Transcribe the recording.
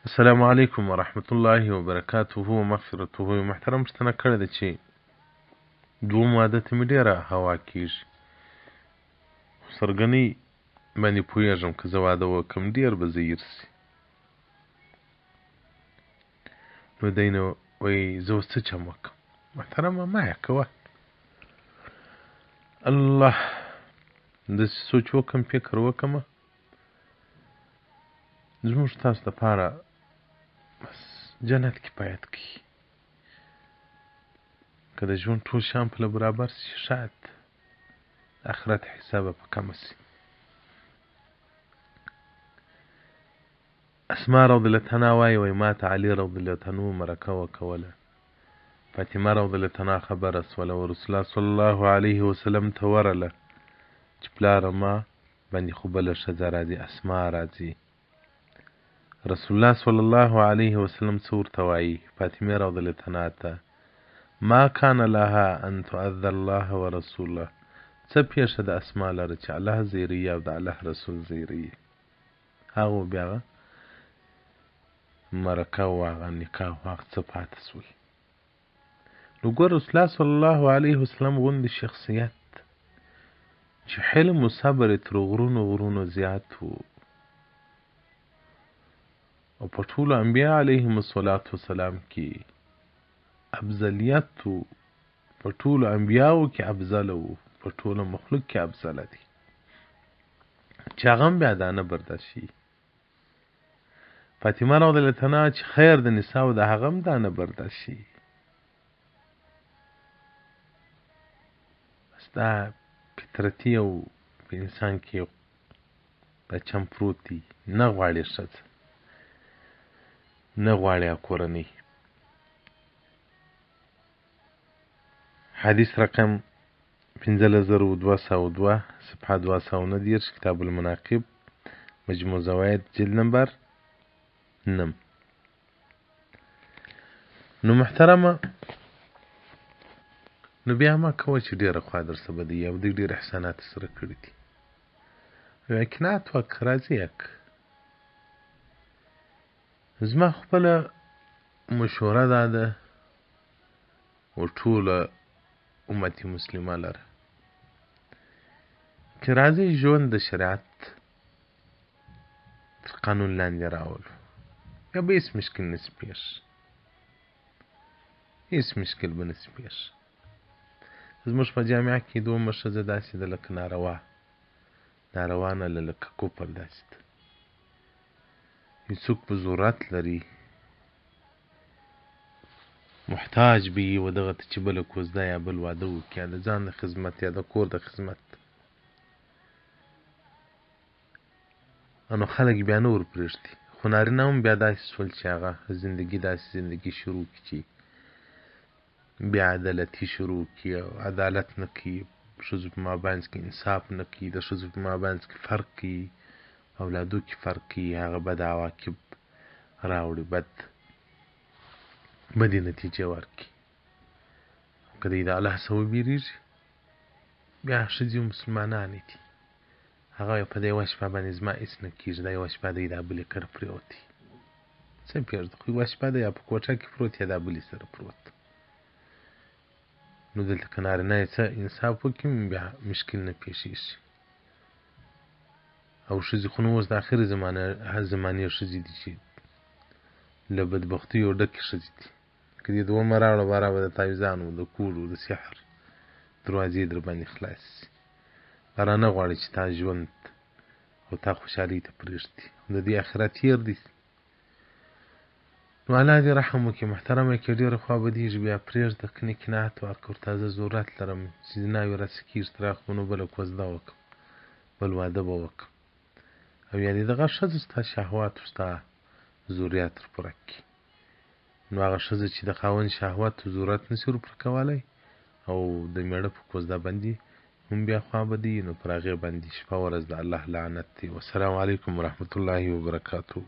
السلام علیکم ورحمت الله وبرکاته ومغفرته. محترم پوښتنه کړې ده چې دوم واده ته مې ډېره هوا کېږي، خو سرګنۍ باندې پوهېږم که زه واده وکړم ډېر به زهیر شي. نو دی نو وایي زه اوس څه چم وکړم؟ محترمه ما یې کوه، الله داسې سوچ وکړم، فکر وکړم، زموږ تاسو دپاره بس جنت کفایت کوي. که د ژوند ټول شیان پله برابر شي، شاید د آخرت حساب به په کمه شي. اسما رضی الله عنها وایي، وایي ما ته علي رضی الله عنه مرکه وکوله، فاطمه رضی الله عنها خبره سوله، او رسول الله صلی الله علیه وسلم ته ورله چې پلاره ما باندې خو بله ښځه راځي، اسما راځي. رسول الله صلی الله علیه وسلم څه ورته وایي فاطمې رضی الله عنها ته؟ ما کان لها ان تؤذى الله ورسوله. څه پېښه د اسما لره چې الله زیروي او د الله رسول زیروي؟ هغه بیا هغه مرکه او هغه نکاح او هغه څه پاتې سول. نو ګور رسول الله صلی الله علیه وسلم غوندې شخصیت چې حلم او صبر یې تر غرونو غرونو زیات وو، او په ټولو انبیا علیهم الصلاة والسلام کې افضلیت وو، په ټولو انبیاو کې افضل وو، په ټولو مخلوق کې افضل دی، چې هغه هم بیا دا نه برداشت شي. فاطمه رضی الله عنها چې خیر د نساو د هغه هم دا نه برداشت شي. بس دا فطرتي او په انسان کې دا چم پروت دی، نه غواړي ښځه، نه غواړي کورنۍ. حدیث رقم 15202، صفحه 239، کتاب المناقب، مجموع زواید، جلد نمبر 9. نو محترمه، نو بیا ما کوه چې ډېره خوا درسره بدوي او دوی ډېر احسانات سره کړي دي، او اقناعت وکړه، راضي یې کړه. زما خپله مشوره دا ده و ټوله امت مسلمه لره چې راځئ ژوند د شریعت تر قانون لاندې راولو، بیا به هېڅ مشکل نه شي پېښ، هېڅ مشکل به نه شي پېښ. زموږ په جامعه کې دومره ښځه داسې ده لکه ناروا، ناروا نه لکه کفر داسې ده. یو څوک په ضرورت لري، محتاج به یي و دغه ته چې بله کوزده یا بل واده وکړي، یا د ځان د خدمت یا د کور د خدمت، نو خلک بیا نه ورپرېږدي. خو نارینه هم بیا داسې سول چې هغه زندګي داسې زندګي شروع کړي چې بې عدالتي شروع کړي او عدالت نه کوي، ښځو په مابینځ کې انصاف نه کوي، د ښځو په مابینځ کې فرق کوي، اولادو کې فرق کوي، هغه بد عواقب راوړي، بدې نتیجې ورکړي. که دی د الله څخه وبېرېږي، بیا ښځې مسلمانانې دي، هغه په دې یوه شپه باندې زما هېڅ نه کېږي، دا یوه شپه دی دا بلې کره پرېوتی، څه پرېږده، خو یوه شپه دی یا په کوټه کې پروت یا دا بلې سره پروت. نو دلته که نارینه یې څه انصاف وکړي بیا مشکل نه پېښېږي. او ښځې خو نو اوس د آخرې زمانې ښځې دي چې له بدبختیو ډکې ښځې دي. که دې دومره راوړه برابر د تعویذانو، د کوډو، د سحر دروازې در باندې خلاصې شي. را نه غواړي چې تا ژوند او تا خوشحالۍ ته پرېږدي، د دې آخرت تېر دی. نو الله دې رحم وکړي. محترمه که ډېره خوا بدېږي بیا پرېږده، کنې قناعت ورکړه ورته، زه ضرورت لرم چې ناوې راسې کېږي، تر هغه به نو بله کوزده وکړم، بل واده به وکړم، او یا دې دغه ښځه ستا شهوات او ستا ضروریات ور پوره کړي. نو هغه ښځه چې د خاوند شهوت او ضرورت نشي ور پوره کولی او د مېړه په کوزده باندې هم بیا خوا بدوي، نو پر هغې باندې شپه ورځ د الله لعنت دی. والسلام علیکم ورحمت الله وبرکاته.